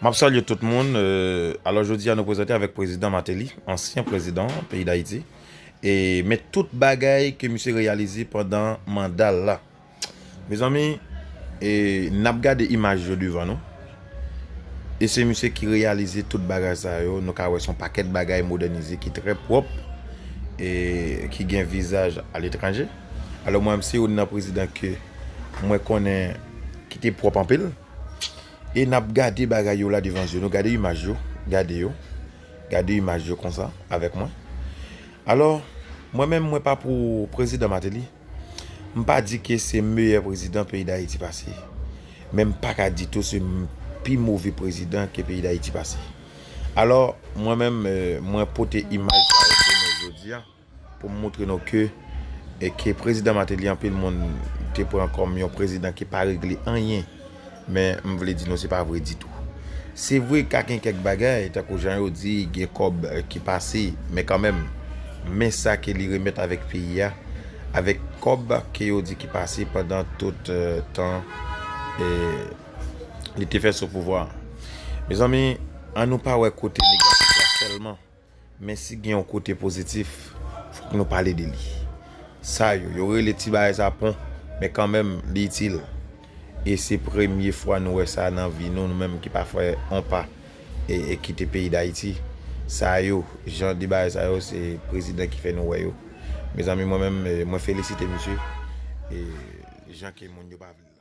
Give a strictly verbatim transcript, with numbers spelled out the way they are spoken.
M ap salye tout moun. Euh, alò, jodi a, nou prezante avèk Prezidan Martelly, ansyen prezidan peyi Dayiti. E, men tout bagay ke misye reyalize pandan manda l la. Mezanmi, e, n ap gade imaj yo devan nou. E se misye ki reyalize tout bagay sa yo. Nou ka wè se yon pakèt bagay modènize ki trè pwòp, e ki gen vizaj aletranje. Alò, mwen menm, se youn nan prezidan ke mwen konnen ki te pwòp anpil. E n ap gade bagay yo la devan zye nou. Gade imaj yo. Gade yo. Gade imaj yo konsa avèk mwen. Alò, mwen menm, mwen pa pou Prezidan Martelly. M pa di ke se meyè prezidan peyi Dayiti pase. Men m pa ka di tou se m-, pi move prezidan ke peyi Dayiti pase. Alò, mwen menm, eh, mwen pote imaj sa yo pou nou jodi a, pou m montre nou ke, e ke Prezidan Martelly, anpil moun te pran kòm yon prezidan ki pa regle anyen. Men m vle di nou se pa vre ditou. Se vre ka gen kèk bagay, tankou jan yo di, gen kòb, eh, ki pase, men kanmenm, men sa ke li remèt avèk peyi a, avèk kòb ke yo di ki pase pandan tout, eh, tan, eh, li te fè sou pouvwa a. Mezanmi, an nou pa wè kote negatif la sèlman. Men si gen yon kote pozitif, fòk nou pale de li. Sa yo, yo rele ti bagay sa pon, men kanmenm, li itil. E se premye fwa nou wè sa nan vi nou, nou menm ki pa fè yon pa e, e kite peyi Dayiti. Sa yo, jan de bagay sa yo, se prezidan ki fè nou wè yo. Mezanmi, mwen menm, eh, mwen felisite misye. E jan ke moun yo pa vle.